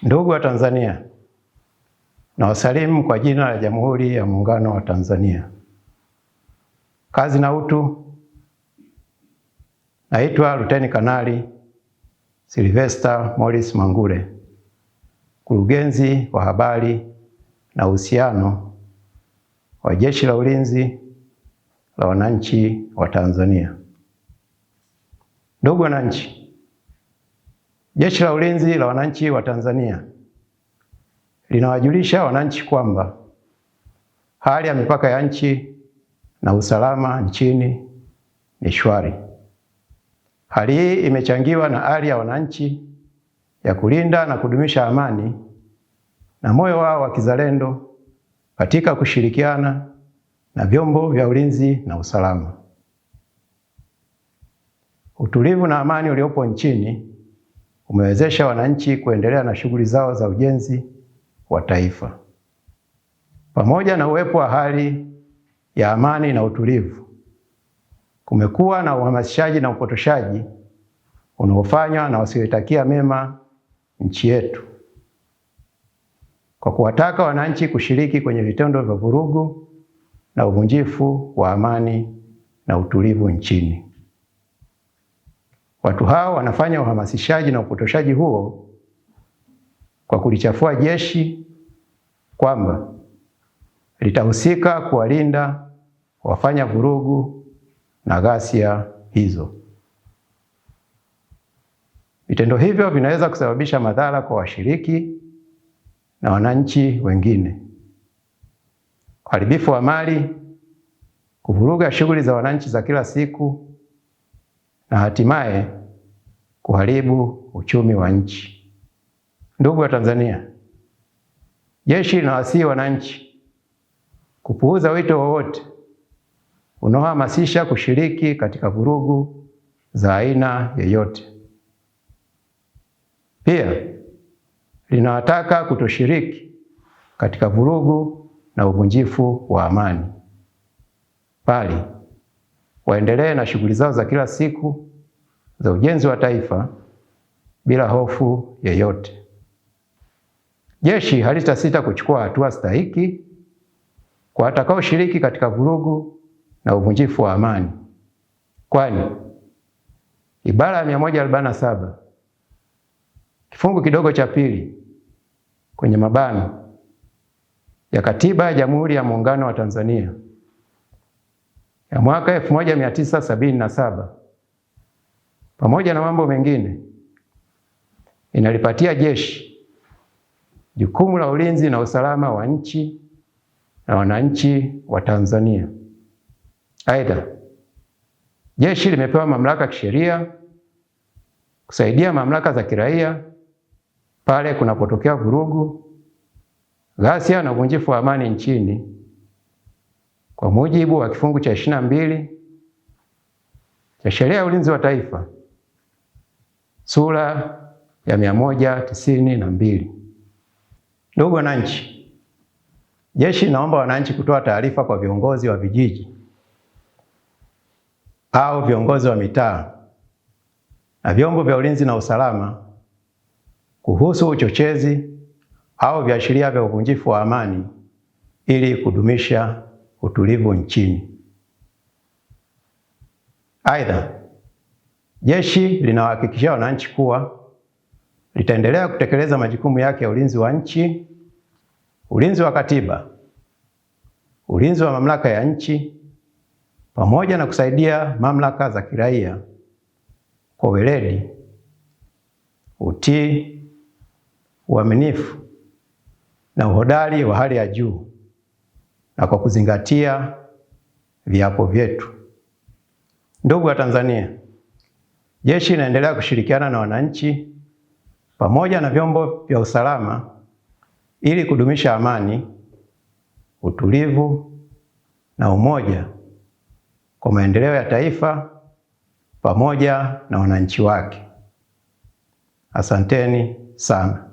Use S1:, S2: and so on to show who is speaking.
S1: Ndugu wa Tanzania, nawasalimu kwa jina la Jamhuri ya Muungano wa Tanzania. Kazi na utu. Naitwa Luteni Kanali Sylvester Morris Mangule, mkurugenzi wa habari na uhusiano wa Jeshi la Ulinzi la Wananchi wa Tanzania. Ndugu wananchi, Jeshi la Ulinzi la Wananchi wa Tanzania linawajulisha wananchi kwamba hali ya mipaka ya nchi na usalama nchini ni shwari. Hali hii imechangiwa na ari ya wananchi ya kulinda na kudumisha amani na moyo wao wa kizalendo katika kushirikiana na vyombo vya ulinzi na usalama. Utulivu na amani uliopo nchini umewezesha wananchi kuendelea na shughuli zao za ujenzi wa taifa. Pamoja na uwepo wa hali ya amani na utulivu, kumekuwa na uhamasishaji na upotoshaji unaofanywa na wasioitakia mema nchi yetu kwa kuwataka wananchi kushiriki kwenye vitendo vya vurugu na uvunjifu wa amani na utulivu nchini. Watu hao wanafanya uhamasishaji na upotoshaji huo kwa kulichafua jeshi kwamba litahusika kuwalinda wafanya vurugu na ghasia hizo. Vitendo hivyo vinaweza kusababisha madhara kwa washiriki na wananchi wengine, uharibifu wa mali, kuvuruga shughuli za wananchi za kila siku na hatimaye kuharibu uchumi wa nchi. Ndugu wa Tanzania, jeshi linawasihi wananchi kupuuza wito wowote unaohamasisha kushiriki katika vurugu za aina yoyote. Pia linawataka kutoshiriki katika vurugu na uvunjifu wa amani, bali waendelee na shughuli zao za kila siku za ujenzi wa taifa bila hofu yoyote. Jeshi halitasita kuchukua hatua stahiki kwa watakaoshiriki katika vurugu na uvunjifu wa amani, kwani ibara ya 147 kifungu kidogo cha pili kwenye mabano ya Katiba ya Jamhuri ya Muungano wa Tanzania ya mwaka 1977 pamoja na mambo mengine inalipatia jeshi jukumu la ulinzi na usalama wa nchi na wananchi wa Tanzania. Aidha, jeshi limepewa mamlaka kisheria kusaidia mamlaka za kiraia pale kunapotokea vurugu, ghasia na uvunjifu wa amani nchini kwa mujibu wa kifungu cha 22 cha Sheria ya Ulinzi wa Taifa sura ya 192. Ndugu wananchi, jeshi linaomba wananchi kutoa taarifa kwa viongozi wa vijiji au viongozi wa mitaa na vyombo vya ulinzi na usalama kuhusu uchochezi au viashiria vya uvunjifu wa amani ili kudumisha utulivu nchini. Aidha, jeshi linawahakikishia wananchi kuwa litaendelea kutekeleza majukumu yake ya ulinzi wa nchi, ulinzi wa katiba, ulinzi wa mamlaka ya nchi, pamoja na kusaidia mamlaka za kiraia kwa weledi, utii, uaminifu na uhodari wa hali ya juu na kwa kuzingatia viapo vyetu. Ndugu wa Tanzania, jeshi linaendelea kushirikiana na wananchi pamoja na vyombo vya usalama ili kudumisha amani, utulivu na umoja kwa maendeleo ya taifa pamoja na wananchi wake. Asanteni sana.